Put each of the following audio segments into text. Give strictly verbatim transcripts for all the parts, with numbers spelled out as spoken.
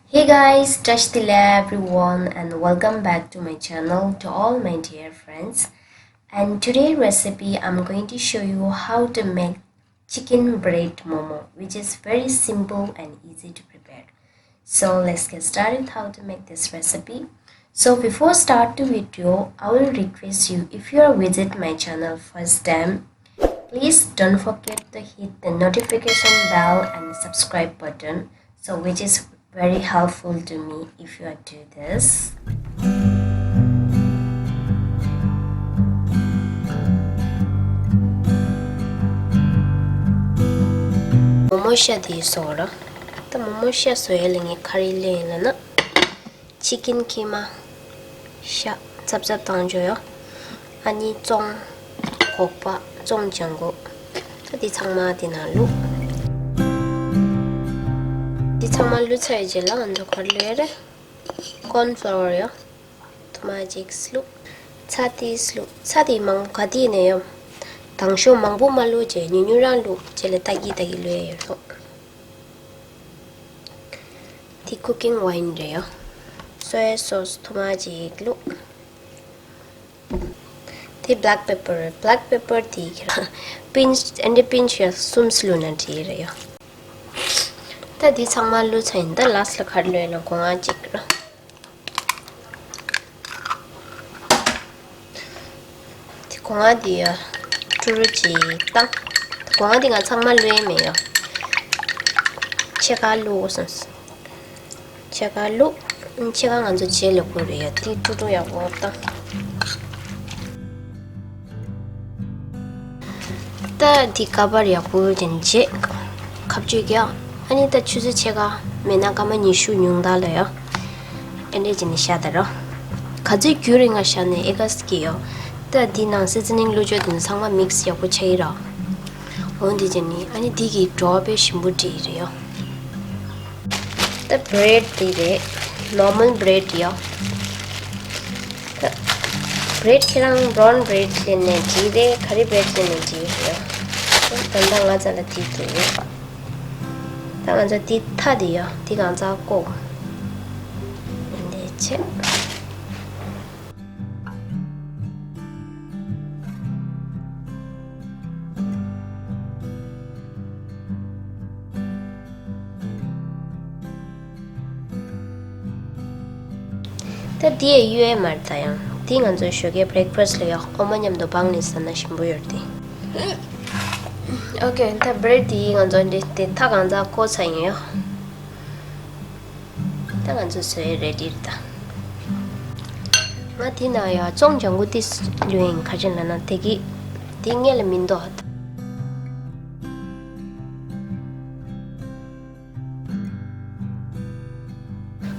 Hey guys, Tashi Delek everyone and welcome back to my channel to all my dear friends. And today recipe I'm going to show you how to make chicken bread momo, which is very simple and easy to prepare. So let's get started how to make this recipe. So before start the video, I will request you, if you are visit my channel first time, please don't forget to hit the notification bell and subscribe button, so which is very helpful to me if you are do this. མོག་མོག་ཤ་དེ་བཟོ་ར། ད་མོག་མོག་ཤ་བཟོ་ཡ་ལ་ངས་ག་རེ་ལེན་ཡིན་ལབ་ན། ཅི་ཀིན་ཁི་མ། ཤ་ཚབ་ཚབ་བཏང་བྱོས་ཡོ། ཨ་ནི་བཙོང་། སྒོག་པ། བཙོང་ལྗང་གུ། ད་འདི་ཚང་མ་འདི་ནང་བླུགས། འདི་ཚང་མ་བླུགས་ཚར་བའི་རྗེས་ལ་ང་ཚོ་ག་རེ་བླུགས་ཡ་རེད། ཀོན་ཕློ་ཡོ། ཐུར་མ་གཅིག་བླུགས། ཚྭ་ཏིས་བླུགས། ཚྭ་དེ་མང་ག་དེ་ནས་ཡོ། དང་ཤོས་མང་པོ་མ་བླུགས་བྱས་ཉུང་ཉུང་རང་བླུགས་བྱས་ལ་ཏག་གི་ཏག་གི་བླུགས་ཡ་ཡོད་རོགས། དེ་ཀུ་ཀིང་ཝའིན་རེད་ཡོ། སོ་ཡ་སོ་སི་ཐུར་མ་གཅིག་བླུགས། དེ་black pepper རེད། black pepper དེ་ཁྱེད་རང་པིན་ཅི་ཨེ་འདྲ་པིན་ཅི་ཡ་གསུམ་བླུགས་ན་འགྲིག་རེད་ཡོ། ད་དེ་ཚང་མ་བླུགས་ཚར་ཡིན། ད་ལ་སི་ལ་ག་རེ་བླུགས་ཡིན་ན་སྒོ་ང་གཅིག་ར། དེ་སྒོ་ང་དེ་ཡ་ཀྲུ་རུ་གཅིག་བཏང་། སྒོ་ང་དེ་ང་ཚང་མ་བླུགས་ཡས་མེད་ཡ། ཕྱེད་ཀ་བླུགས་སོང་། ཕྱེད་ཀ་བླུགས། ཕྱེད་ཀ་ང་ཚོ་རྗེས་ལ་བླུགས་རེད་ཡ། དེ་ཀྲུ་ཀྲུ་ཡག་པོ་བཏང་། ད་འདི་ཀ་པར་ཡག་པོ་དེ་ནས་བྱས། ཁ་གཅོད་རྒྱག་ཨ་ནི་ད་ཆུ་ཚོད་ཕྱེད་ཀ་མེད་ན་སྐར་མ་ཉི་ཤུ་ཉུང་མཐའ་ལ་ཡོ། ཨེ་འདྲས་བྱས་ནས་བཞག་ད་རོ། ག་ཚོད་རྒྱུན་རིང་ང་བཞག་ནས་ཨེ་ག་སི་གི་ཡོ། ད་འདི་ནང་སི་ཛི་ནིང་བླུགས་བྱས་དེ་ཚང་མ་མིག་སི་ཡག་པོ་ཆགས་ཡི་ར། འོ་འདི་བྱས་ནས་ཨ་ནི་འདི་གི་བྲོ་བ་དཔེ་ཞིམ་པོ་འགྲིག་ཡི་རེད་ཡོ། ད་བྷི་རེད་དེ་རེད། ནོར་མལ་བྷི་རེད་ཡོ། ད་བྷི་རེད་ཁྱེད་རང་བྷི་རའུན་བྷི་རེད་ལེན་ནས་འགྲིག་རེད། ག་རེ་བྷི་རེད་ལེན་ནས་འགྲིག་རེད་ཡོ། ད་ད་ང་ཚ་ལ་དེ་འདུག་ཡོད། ད་ང་ཚ་དེ་ཐ་དེ་ཡོ། དེ་གང་ཚ་ཀོ། འདི་ཆེ། ད་འདི་ཡི་གཡུ་ཡས་མར་ད་ཡང་འདི་ང་ཚོའི་ཞོགས་ཀའི་བྷི་རེག་ཕ་སི་ལ་ཡོ། འོ་མ་མཉམ་དུ་སྦང་ནས་ཟ་ན་ཞིམ་པོ་ཡོད་དེ། ཨོ་ཀེ། ད་བྷི་རེད་འདི་ང་ཚོ་འདི་དེ་ཐ་གང་ཚ་ཀོ་ཚ་ཡིན་ཡོ། ད་ང་ཚོ་བཟོས་རེ་ཌི་རེད་ད། ང་དེ་ན་ཡ་བཙོང་ལྗང་གུ་ཏིས་ལུས་ཡིན་ག་ཅན་ལ་ན་དེ་གི་དེ་ངས་ལ་མིན་འདོག་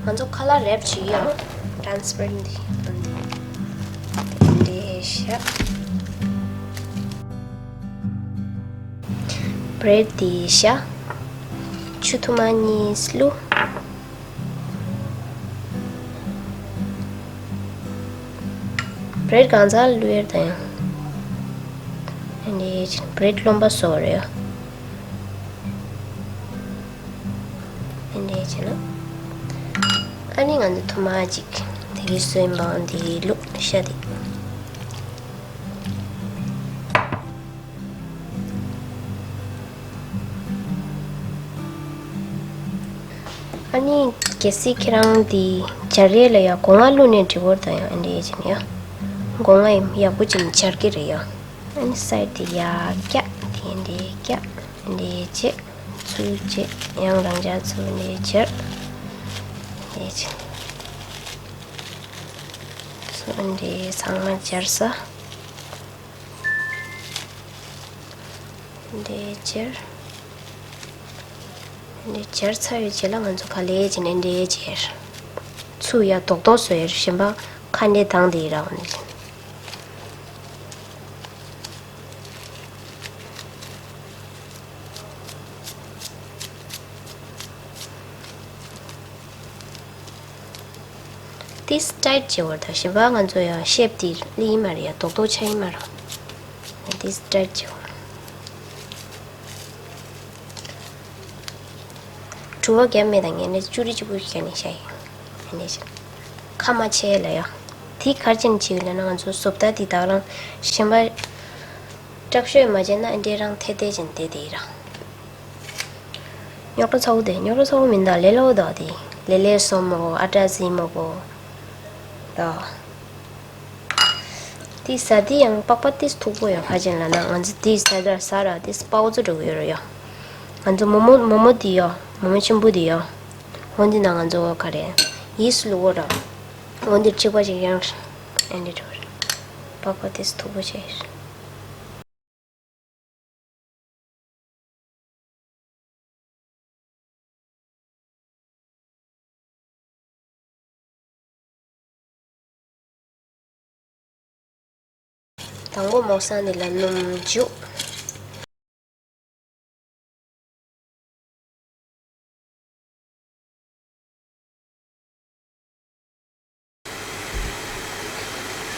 ང་ཚོ་ཁ་ལག་རེབ་བྱེད་ཡོང་། ཊ་རན་སི་པེ་རེན་ཊི་འདི་འདྲེ་ཤ། བྷི་རེད་འདི་ཤ། ཆུ་ཐུར་མ་གཉིས་བླུགས། བྷི་རེད་གང་ཚ་བླུགས་ཡོད་དང་། ཨ་ནི་བྷི་རེད་རློན་པ་བཟོ་རེད། ཨ་ནི་བྱས་ན། ཨ་ནི་ང་ཚོ་ཐུར་མ་གཅིག་དེ་གི་སོན་པའང་འདི་བླུགས་ཤ་དེ། ཨ་ནི་གལ་སྲིད་ཁྱེད་རང་འདི་སྦྱར་ཡས་ལ་ཡ་སྒོ་ང་བླུགས་ནས་འགྲིག་གོ་རེད་ད། ཡང་ཨ་འདྲས་བྱས་ནས་ཡ་སྒོ་ང་ཡག་པོ་ཅིག་སྦྱར་གི་རེད་ཡ། ཨ་ནི་སའིཌ་དེ་ཡར་བཀྱག་དེ་འདྲས་བཀྱག་འདྲས་བྱས་ཚུར་བྱས་ཡང་རང་འཇགས་ཚུར་འདྲས་སྦྱར་འདྲས་བྱས་ཚུར་འདྲས་ཚང་མ་སྦྱར་ས། འདྲེ་སྦྱར། འདྲེ་སྦྱར་ཚར་བའི་རྗེས་ལ་ང་ཚོ་ག་ལེ་བྱས་ནས་འདྲེ་སྦྱར། ཚུར་ཡ་རྡོག་རྡོག་བཟོས་ཡ་གཞན་པ་ཁ་འདྲེ་དང་དེ་ར་འོ་ནི། ཏིས་ཊའིཊ་བྱེད་བར་དང་གཞན་པ་ང་ཚོ་ཡང་ཤེབ་དེ་ལི་ཡིན་མ་རེད་ཡ། རྡོག་རྡོག་ཆགས་ཡིན་མ་རེད། ཏིས་ཊའིཊ་བྱེད་བར། དུ་བ་བརྒྱབ་མེད་དང་ངས་ནས་བཅུ་རེ་གཅིག་པུ་ཞིག་ནས་བཤད་ཡིན། ཨ་ནས་ཁ་མ་ཕྱེ་ལ་ཡ། དེ་གར་ཅན་བྱེད་ལ་ན་ང་ཚོ་བཟོ་ལྟ་དེ་དག་རང་གཞན་པ་སྐྲག་ཤོས་མ་བྱས་ན་ཨ་འདྲས་རང་ཐེ་ཐེ་ཅན་དེ་དེ་ཡིན་ར། རྙོག་དྲ་ཚ་བོ་དེ་རྙོག་དྲ་ཚ་བོ་མིན་ད་ལས་སླ་བོ་དག་དེ་ལས་ལས་སོ་མོ་གོ་ཨ་ཏྲ་ཟི་མོ་གོ་ད། དེ་ཟ་དེ་ཡང་པགས་པ་ཏིས་མཐུག་པོ་ཡོད་ཁ་ཅན་ལ་ན་ང་ཚོ་དེ་ཟ་དར་ཟ་ར་དེ་སྤའོ་ཙུ་འགྲོ་གི་ཡོད་ར་ཡ། ང་ཚོ་མོ་མོ་མོ་མོ་དེ་ཡ་མོ་མོ་ཆེན་པོ་དེ་ཡ། འོན་ཏེ་ན་ང་ཚོ་ག་རེ་ཡིས་ལུ་གོ་ར། འོན་ཏེ་གཅིག་པ་ཅིག་ཡང་ཨེ་འདྲ་འགྲོ་ར། པགས་པ་ཏིས་མཐུག་པོ་བྱས། དང་པོ་མོག་སང་འདི་ལ་སྣུམ་འཇུག་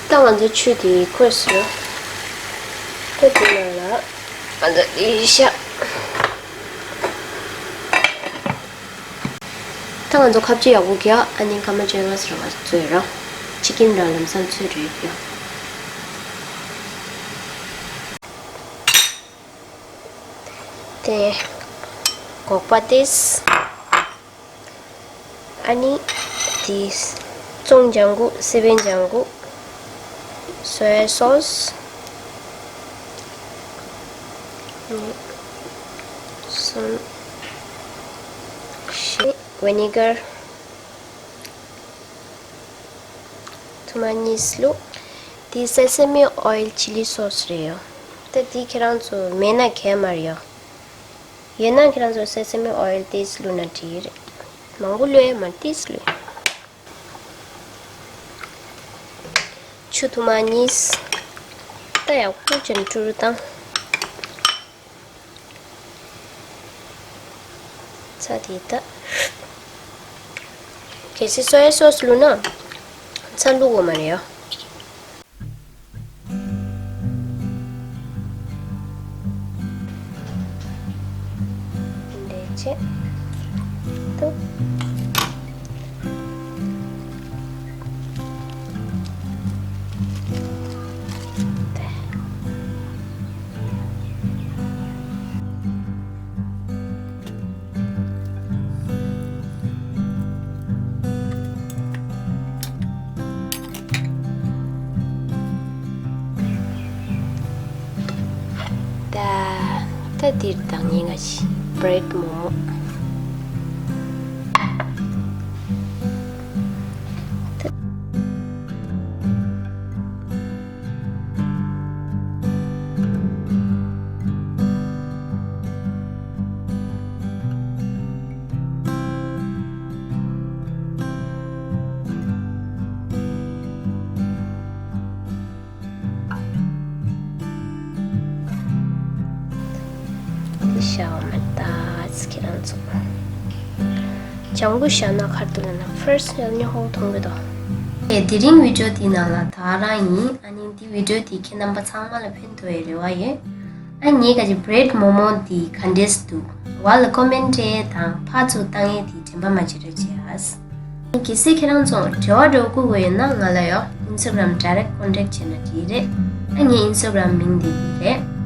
ད་ང་ཚོ་ཆུ་དེ་ཁོལ་སོང་། ཁོལ་དེ་ནང་ལ་ང་ཚོ་འདི་བཞག་ད་ང་ཚོ་ཁ་ཆུ་ཡག་པོ་རྒྱག་ཨ་ནི་སྐར་མ་བཅོ་ལྔ་ཙམ་ང་ཚོ་བཙོས་ར། ཅི་ཀིན་ར་ལམ་སང་བཙོས་རེད་ཡ། དེ་སྒོག་པ་ཏིས། ཨ་ནི་དེ་ཙོང་ལྗང་གུ་སེ་བན་ལྗང་གུ་སོ་ཡ་སོ་སི། གསུམ། བཞི། ཝི་ནི་གར་ཐུར་མ་གཉིས་བླུགས། དེ་སེ་སེ་མི་ཨོ་ཡིལ་ཅི་ལི་སོ་སི་རེད་ཡོ། ད་དེ་ཁྱེད་རང་ཚོ་མེད་ན་གལ་མ་རེད་ཡོ། ཡོད་ན་ཁྱེད་རང་ཚོ་སེ་སེ་མི་ཨོ་ཡིལ་ཏིས་བླུགས་ན་འགྲིག་རེད། མང་པོ་བླུགས་ཡ་མ་ཏིས་བླུགས། ཆུ་ཐུར་མ་གཉིས། ད་ཡག་པོ་ཅན་དཀྲུག་རུ་བཏང་། ཚྭ་དེ་ད། གལ་སྲིད་སོ་ཡ་སོ་སི་བླུགས་ན། ཚྭ་བླུགས་དགོས་མ་རེད་ཡ། འདི་བྱས། ཏུ། ད་ད་འདིར་བཏང་ཉེན་ཁ་ཞིག་བྷི་རེད་མོག་མོག་འདི་ཤ་བ་མ་ལྟ་ཁྱེད་རང་ཚོ། ལྗང་གུ་ཤ་ན་ཁར་དུ་ལ་ན་ཕར་སི་ཉོ་ཧོ་མཐོང་གི་དོ། དེ་རིང་བི་ཌིའོ་འདི་ནང་ལ་ད་རང་ཡིན། ཨ་ནི་འདི་བི་ཌིའོ་འདི་ཁྱེད་རྣམ་པ་ཚང་མ་ལ་ཕན་ཐོགས་ཡའི་རེ་བ་ཡོད། ཨ་ངས་ག་ཅི་བྷི་རེད་མོག་མོག་འདི་ག་འདྲས་འདུག་བ་ལ་ཀོ་མེན་ཊི་རེ་དང་ཕར་ཚུར་བཏང་ཡས་འདི་དྲན་པ་མ་བརྗེད་རོགས་བྱེད་ཨ། གལ་སྲིད་ཁྱེད་རང་ཚོ་འབྲེལ་བ་འགྲོ་དགོས་དགོས་ཡོད་ན་ང་ལ་ཡོ་ཨིན་སི་ཊ་གྷ་རམ་ཌའི་རེག་ཊི་ཀོན་ཊེག་བྱས་ན་འགྲིག་རེད། ཨ་ངའི་ཨིན་སི་ཊ་གྷ་རམ་མིང་འདི་འདི་རེད།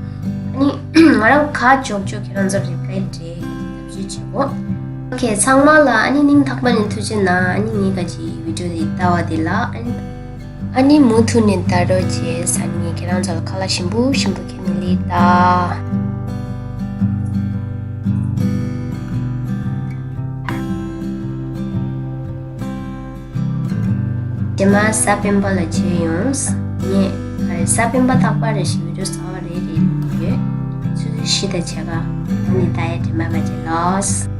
ཨ་ནི་ང་རང་ག་ཇོག་ཇོག་ཁྱེད་རང་ཚོར་རི་པ་ལའི་སྤྲད་ཐབས་ཤེས་བྱེད་གོ། ཨོ་ཁེ་ཚང་མ་ལ་ཨ་ནི་སྙིང་ཐག་པ་ནས་ཐུགས་རྗེ་གནང་། ཨ་ནི་ངའི་ག་ཅི་བི་ཌིའོ་འདི་ལྟ་བ་འདི་ལ་ཨ་ནི། ཨ་ནི་མུ་མཐུད་ནས་ལྟ་རོགས་བྱེད། ས་ནི་ངས་ཁྱེད་རང་ཚོ་ལ་ཁ་ལག་ཞིམ་པོ་ཞིམ་པོ་ཁྱེར་ནས་ལེགས་ད། རྗེས་མ་གཟའ་སྤེན་པ་ལ་མཇལ་ཡོང་། ངས་ག་རེ་གཟའ་སྤེན་པ་རྟག་པར་རེ་ཞིག་བི་ཌིའོ་གསར་པ་རེ་རེ་བླུག་གི་ཡོད། ཆུ་ཚོད་བཞི་དང་ཕྱེད་ཀ་འོ་ནི་ལྟ་ཡ་དྲན་པ་མ་བརྗེད་ལགས།